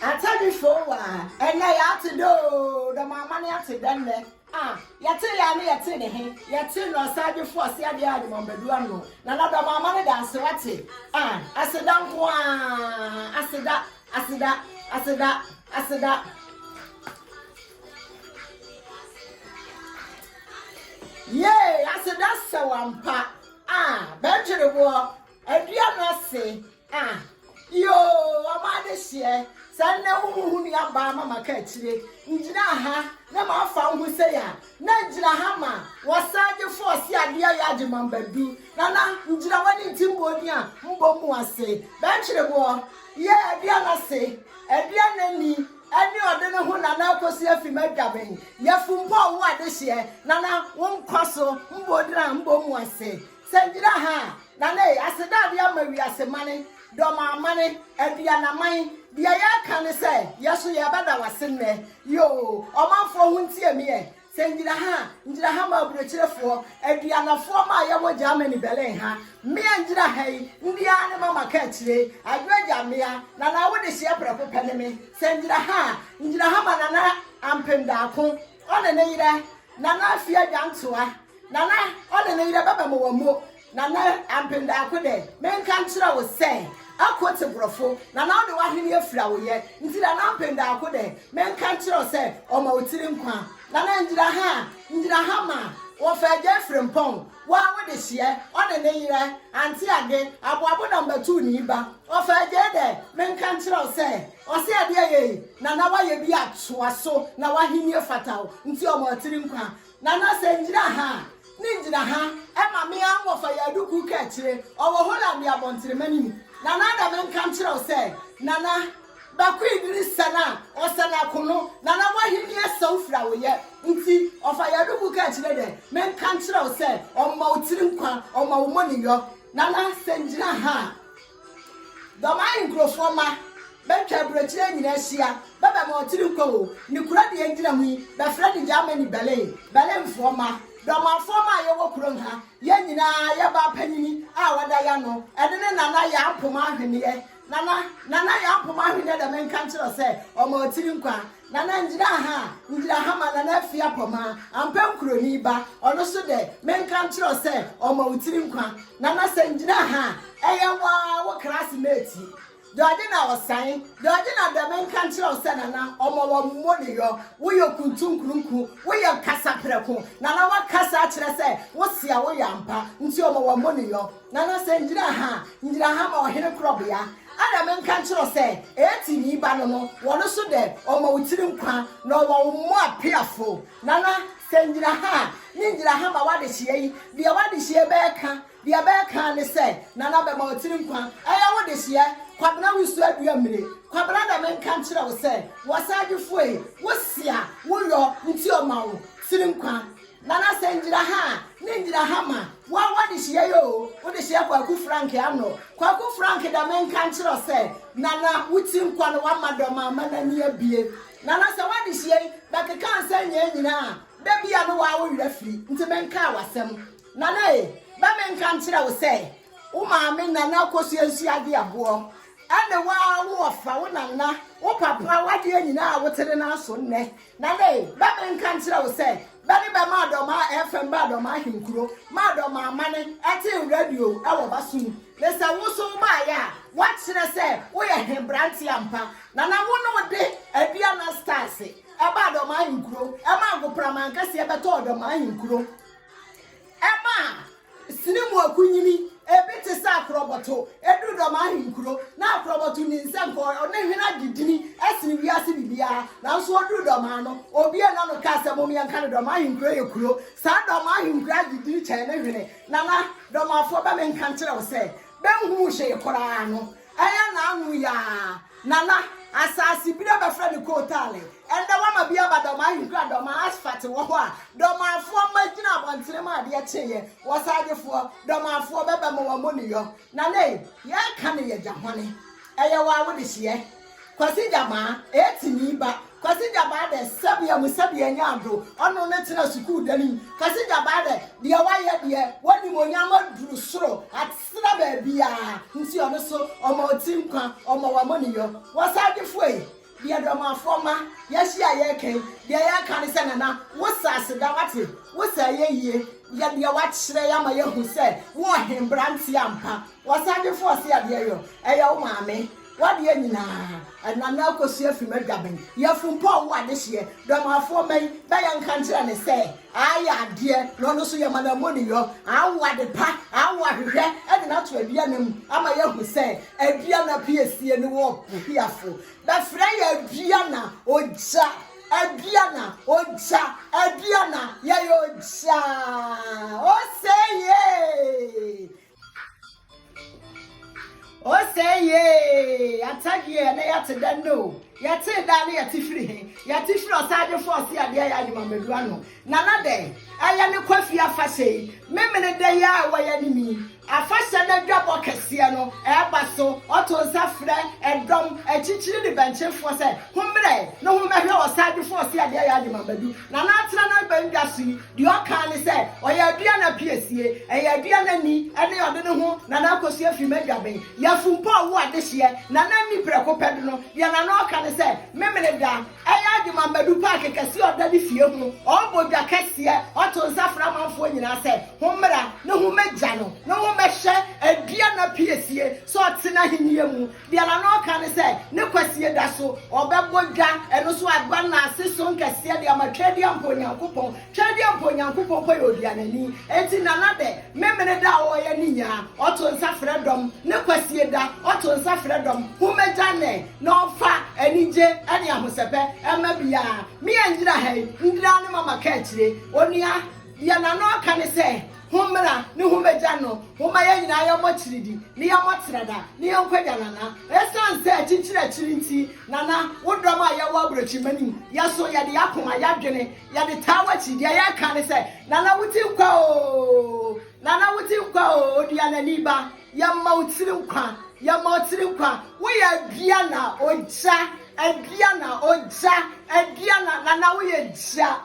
Atadwefo wa, ɛnnɛ yɛate dɛ oo, dɔm amane ate dɛ nnɛ. Ah, yɛte yɛ a ne yɛte ne he, yɛte no ɔsaadwefo ɔse adeɛ a adwumambadu ano, Nana dɔm amane da ase wate. Ah, aseda nko ara, aseda, aseda, aseda, aseda. Yee, aseda sɛ wampa. Ah, bɛntwereboɔ, adua no ase. Ah, yoo, ɔmo adehyeɛ, sɛ nnɛ wo ho nua baa ma maka akyire, ngyina ha na mafa wo ho sei a, na ngyina ha ma wɔsan gye fɔɔse adeɛ yɛ agye mambadu, nana, ngyina w'ani nti mbɔ odin a, mbɔ mu ase, bɛntwereboɔ, yɛ adua no ase, adua no ani, ɛne ɔde ne ho nana akosi afi m'adwaben, yafumpa ɔwo adehyeɛ, nana, wo nkwa so, mbɔ odin a, mbɔ mu ase. Sɛ ngyina ha a, Nana ei, aseda a de ama wiase mane, dɔm amane, aduanaman, deɛ yɛreka ne sɛ, yɛ so yɛrebɛda wo ase nnɛ. Yoo, ɔmanfoɔ ho ntie me ɛ. Sɛ ngyina ha a, ngyina ha ma aburokyerefoɔ, aduanafoɔ ma a yɛwɔ Germany, Berlin ha. Mmea ngyina ha yi, ndi ara ne mama ka akyire, Adwo agya mmea, Nana wo dehyeɛ prɛko pɛ ne me. Sɛ ngyina ha a, ngyina ha ma Nana Ampem Daako, ɔne ne yerɛ, Nana Afia Dwantoa, Nana, ɔne ne yerɛ bɛba ma wɔamu. Nana, Ampem daako dɛ, menka nkyerɛ wo sɛ, Ako tse borɔfo, Nana wode w'ahene afira wo yɛ, ntsi Nana ampem daako dɛ, menka nkyerɛ wo sɛ, ɔma wo tsir nkwa. Nana, ngyina ha, ngyina ha ma wɔfa Agya Frimpong, wo ara wo dehyeɛ, ɔne ne yerɛ, Ante Age, Aboabo number two ne ba. Ɔfa Agya dɛ, menka nkyerɛ wo sɛ, ɔse adeɛ yei, Nana woayɛ bi a toa so, na w'ahennie fata wo, ntsi ɔma wo tsir nkwa. Nana sɛ ngyina ha a, ne ngyina ha ɛma me ara wɔfa yɛ adukuu ka akyire ɔwɔ Holland abɔntene m'anim. Nana ada me nka nkyerɛ wo sɛ Nana Bako Idris sɛ na ɔsɛ no akono Nana w'ahenni asɛw firi awoyɛ nti ɔfa yɛ adukuu ka akyire dɛ me nka nkyerɛ wo sɛ ɔma wo tiri nkwa ɔma wo mɔniyɔ Nana sɛ ngyina ha a. Dɔm ahe nkurofoɔ mma bɛtwa aburokyire nyinaa ahyia bɛbɛ ma ɔtiri nkwa o ne kuro deɛ ngyina mu yi bɛfrɛ no Germany Berlin Berlinfoɔ mma Dɔmafoɔ mma a yɛwɔ kurom ha yɛn nyinaa yɛ baa panyini a wɔda yano ɛne ne Nana Yaa Mpoma Ahweneɛ Nana Nana Yaa Mpoma Ahweneɛ dɛ menka nkyerɛ sɛ ɔma ɔtiri nkwa Nana ngyina ha ngyina ha ma Nana Afie Apɔmaa ampɛ nkuroni ba ɔno so dɛ menka nkyerɛ wo sɛ ɔma wo tiri nkwa Nana sɛ ngyina ha ɛyɛ waa wo kraase mate Georgina Ɔsan Georgina dɛ menka nkyerɛ wo sɛ Nana ɔma wa mmɔ ne yɔ woyɛ kuntu nkurunku woyɛ kasa prɛko Nana wakasa akyerɛ sɛ wo sea woyɛ ampa nti ɔma wa mmɔ ne yɔ Nana sɛ ngyina ha ngyina ha ma ɔhene korɔbea Ana menka nkyerɛ wo sɛ, Etini ba no no, wɔno so dɛ ɔma wo tsir nkwa, na ɔwɔ wo mmo apeafo. Nana, sɛ ngyina ha a, ne ngyina ha ma w'adehyeɛ yi, deɛ w'adehyeɛ bɛɛka, deɛ bɛɛka ara ne sɛ, Nana bɛma wo tsir nkwa. Ɛyɛ wo dehyeɛ, Kwabena Wusu Aduammire. Kwabena dɛ menka nkyerɛ wo sɛ, wɔsaadwofoɔ yi, wo sea, wo yɔ, nti ɔma wo tsir nkwa. Nana sɛ ngyina ha a ne ngyina ha ma wo a w'adehyeɛ yi oo wo dehyeɛ Kwaku Frank ano Kwaku Frank dɛ menka nkyerɛ wo sɛ Nana wo ti nkwa no w'ama dɔm ama n'ani abie Nana sɛ w'adehyeɛ yi bɛkeka nsɛm nyɛɛ nyinaa a da bi a ne waa wo werɛ firi nti menkaa w'asɛm Nana e bɛ menka nkyerɛ wo sɛ wo maame Nana Akosua Nsuade Aboɔ ɛne waa wo wɔfa wo nana wo papa w'adeɛ nyinaa a wotere no aso nnɛ Na dɛ, bɛ menka nkyerɛ wo sɛ, bɛ ne bɛ maa dɔmaa FM baa dɔmaa ahenkuro, maa dɔmaa amane tee radio wɔ ba so mu. Ne sɛ wo so wobaeɛ a, woakyerɛ sɛ woyɛ hebranteɛ ampa. Na na wo ne wo de Aduana Stars baa dɔmaa ahenkuro, ɛmaa agoprama ankɛseɛ bɛtɔɔ dɔmaa ahenkuro, ɛmaa. Sini mu akunini, ebi te sɛ akorɔbɔto, eduru dɔm ahenkuro, na akorɔbɔto nim sɛ nka ɔne hene agye dini sene wiase biribiara, nanso ɔduru dɔm ano, obue n'ano kaa sɛ mom yɛnka no dɔm ahenkuro yɛ kuro, saa dɔm ahenkuro agye dini kyɛn ne hene. Nana, dɔmafoɔ bɛ menka nkyerɛ wo sɛ, bɛnhuu hwee koraa no, Ɛyɛ n'ano yi ara. Nana, asaase bi na bɛfrɛ no Kootaale. Ɛndɛ wama bi aba Dɔmaa ahenkuro a Dɔmaa asphalt wɔ hɔ a Dɔmaafoɔ mma gyina abɔntene ma adeɛ kyeeɛ. Wɔsaagyefoɔ, Dɔmaafoɔ bɛba ma wɔammɔ ne yɔ. Nana ei, yɛreka no yɛ gya hwane. Ɛyɛ wo a wo dehyeɛ. Kwasi Gyabaa, Etini ba, Kwasi Gyabaa dɛ sɛbea mu sɛbea nya ado, ɔno ne tena sukuu dan mu. Kwasi Gyabaa dɛ deɛ wayɛ deɛ w'animuonyam aduru soro atena baabiara nti ɔno so ɔma ɔti nkwa, ɔma w'amɔneyɔ. Wɔsagyefo ei, Deɛ Dɔmafoɔ mma yɛahyia a yɛreka yi, deɛ yɛreka ne sɛ Nana, wo sɛ aseda wate, wo sɛ ayɛyie, yɛ deɛ woakyerɛ yɛ ama yɛahu sɛ wo ɔhenbranteɛ ampa. Ɔsagyefo ɔse adeɛ yɔ, ɛyɛ wo maame. W'adeɛ nyinaa, Nana Akosua firi m'adwaben, yafunu pa ɔwo adehyeɛ, Dɔmafoɔ mma yi, bɛyɛ nka nkyerɛ no sɛ, ayɛ adeɛ, na ɔno nso yɛma no ammoniyɔ, awo adepa, awo ahwehwɛ, de no ato aduana mu ama yɛahu sɛ aduana piesie ne wɔ piafo. Bɛfrɛ yɛ aduana ogya, aduana ogya, aduana yɛyɛ ogya, ose yee. Ose yee, atadeɛ na yɛte dɛ no, yɛte da ne yɛte firi he, yɛte firi ɔsagyefo ɔse adeɛ yɛ adwuma madu ano. Nana dɛ, ɛyɛ ne kwafi afahyɛ yi, memene dɛ yi a ɛwɔ yɛ anim yi, afahyɛ no adwabɔ kɛseɛ no ɛɛba so, ɔto nsa frɛ ɛdɔm, akyikyiri ne bɛnkyefoɔ sɛ, Hommerɛ ne hommɛhwɛ ɔsagyefo ɔse adeɛ yɛ adwuma madu. Nana atena n'abandwa so yi, Deɛ ɔkaa ne sɛ, Ɔyɛ aduana piesie, ɛyɛ aduana ni ne ɔde ne ho Nana Akosua firi m'adwaben, yafunu mpo ɔwo adehyeɛ, Nana nni prɛko pɛ do no, deɛ Nana ɔka ne sɛ, Memene da, ɛyɛ Agyemang-Badu paake kɛseɛ ɔda ne fie ho, ɔɔbɔ dwa kɛseɛ, ɔto nsa frɛ amanfoɔ nyinaa sɛ, Hommra ne hommɛgya no, ne hommɛhwɛ aduana piesie sɛ ɔte n'ahennie mu. Deɛ Nana ɔka ne sɛ, ne kwasie da so, ɔbɛbɔ dwa, ɛno nso aba n'ase so nkɛseɛ de ama Tweaduampa Onyankopɔn. Tweaduampa Onyankopɔn mpo yɛ oduanani. Enti Nana dɛ, Memene da a ɔreyɛ ne nyaa, ɔto nsa frɛ dɔm, ne kwasie da, ɔto nsa frɛ dɔm, hommɛgya nnɛ, na ɔmfa anigye ne ahosɛpɛ mma biara. Me a ngyina ha yi, ndira ne mama ka akyire. Onua, deɛ Nana ɔka ne sɛ, Hommra ne hommegya no, homma yɛn nyinaa yɛmmɔ kyiridi ne yɛmmɔ trada ne yɛnkɔgya Nana. Esiane sɛ akyikyiri akyiri nti, Nana, wo dɔm a yɛwɔ aburokyiman mu, yɛ so yɛde yɛn akoma, yɛadwene, yɛde taa w'akyi. Deɛ yɛreka ne sɛ, Nana wo ti nkwa oo, Nana wo ti nkwa oo, Oduanani ba, yɛma wo tiri nkwa, yɛma wo tiri nkwa. Woyɛ Aduana, ogya, Aduana, ogya, Aduana, Nana woyɛ gya.